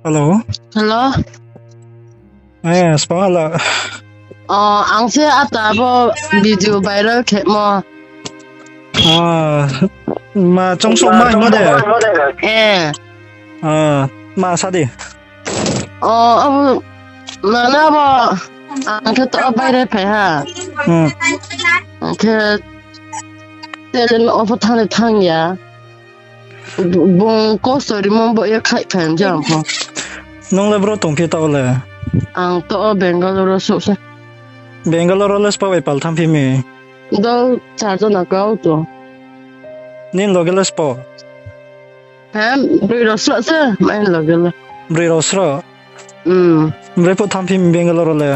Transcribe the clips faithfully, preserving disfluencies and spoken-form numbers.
Hello. Hello. Eh, sbo hala. O, ang se ata bo video viral khemo. Ah, ma chongsouh ma hingmo de? Eh. Ah, ma sa di. O, abo, mane abo, ang khe to baire phai ha. Hmm. Ang khe tele no opho thang le thang ya. Bung kosto rimo bo ye khaih phai jang pho. Nung le bro tongphi tao le? Ang to Bangalore ro souh se. Bangalore ro le sbo bai pal thanngphi mi? Dol char jona kau to. Nini loge le sbo? Ha, broi rao sroh se, mai loge le. Broi rao sroh? Hmm. Brephuh thanngphi mi Bangalore ro le?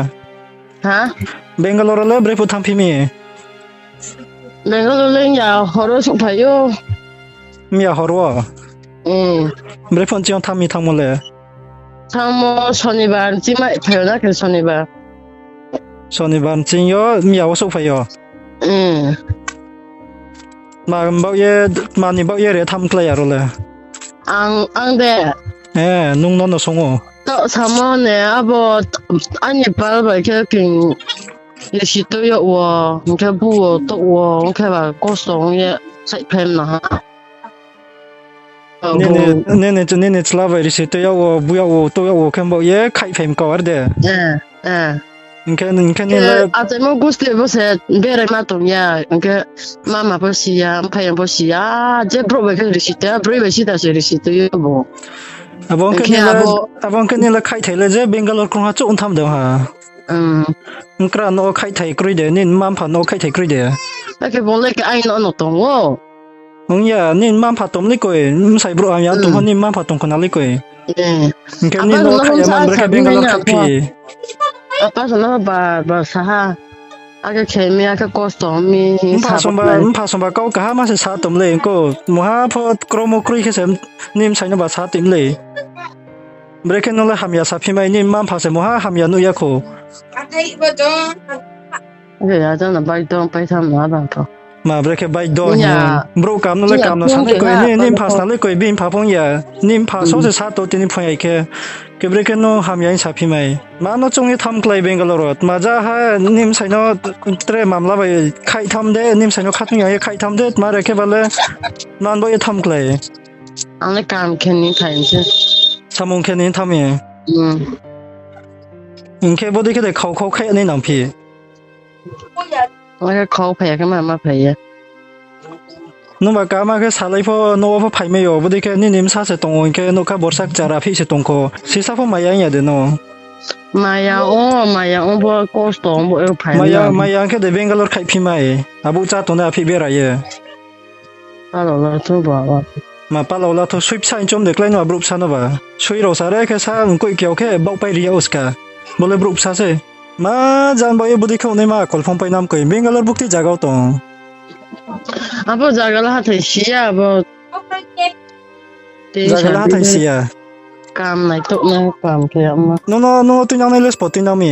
Ha? Bangalore ro le brephuh thanngphi mi? Bangalore le ya hor wo souhphai ou. Mya hor wo? Hmm. Brephuh ching yo thanng mi thanngmo le? Thanngmo Sonibar ching mai phai ou na khe Sonibar. Sonibar ching yo mya wo souhphai ou? Hmm. Ma baoh ye, ma ni baoh ye re thanng klái aro le? Ang, ang de. Eh, nung no no song ou. Taoh samo ne abo aini pal bai khe king risi tui yag wo, hing khe bu wo, touh wo, hing khe ba kosto ong ye khaih phai mna ha. Nini, nini, nini chla bai risi tui yag wo, bu yag wo, touh yag wo khe baoh ye khaih phai mkau ar de. Eh, eh. Hing khe, hing khe nini le achaimo gusti bo se berai ma tong ya, hing khe mama pho si ya, mphai ya pho si ya, je brouh bai khe risi tui ya, broi bai sida se risi tui ya bo. Abo hing khe nini le, abo hing khe nini le khaihthai le je Bangalore krungha chouh tham de ha. Nkra no khaihthai kroi de, nini mma-mpha no khaihthai kroi de. Akhe bo le khe aini no no tong ou. Ong ya, nini mma-mpha tong le koi, bsai brouh hamya tong pho nini mma-mpha tong khna le koi. Hing khe nini no khaih ya man brekhe Bangalore khaihphi. Apa sa no bar bar sa ha. Akhe khe mi, akhe kosto mi, mpha songba, mpha songba kau kaham ma se sa tong le, ko mungha pho kromo kroi khe se nini bsai no ba sa tong le. Brekhe nung le hamya saphi mai, nini mma-mpha se mungha hamya nuh ya khou. Akhe ya jang no baidong paitham no abang tho. Ma brekhe baidong hing. Brouh kam no le kam no sa le koi, nini mpha sa le koi, bini mpha phung ya. Nini mpha so se sa to tini phung ya khe. Khe brekhe nung hamya hing saphi mai. Ma no choung ye tham klái Bangalore ro. Tma ja ha nini bsai no tre mamla bai khaih tham de, nini bsai no khathoung ya ye khaih tham de, tma re khe ba le man bo ye tham klái. Ang le kam khe ni phai se. Samung khe ni tham ye. Hing khe bodei khe de khau khau khaih nai nangphi. Akhe khau phai ya khe ma ma phai ya. Nungba kama khe salai pho, nouh wo pho phaimai yo, bodei khe nini bsa se tong ou, hing khe nougkha borsa kchar aphi se tong kho. Sisa pho maya ya de no? Maya o, maya o bo kosto bo e phai maya, maya khe de Bangalore khaihphi mai. Abo chá tongnai aphi bera ye. Pala la tho ba. Ma pala la tho, sui bsa hing chom de klái no brouh bsa no ba. Sui rao sa re khe sa, mkoih kiao khe baohpai ri ya uska. Bo le brouh bsa se. Ma jan ba ye bodei khe ongnai ma kolphong pai nam koi. Bangalore bukti zaga wo tong. Abo zaga la hathái si ya, abo. Zaga la hathái si ya. Kam nai touh nai kam khe ya ma. Nung no, nung no tuinang nai le sbo tuinang mi.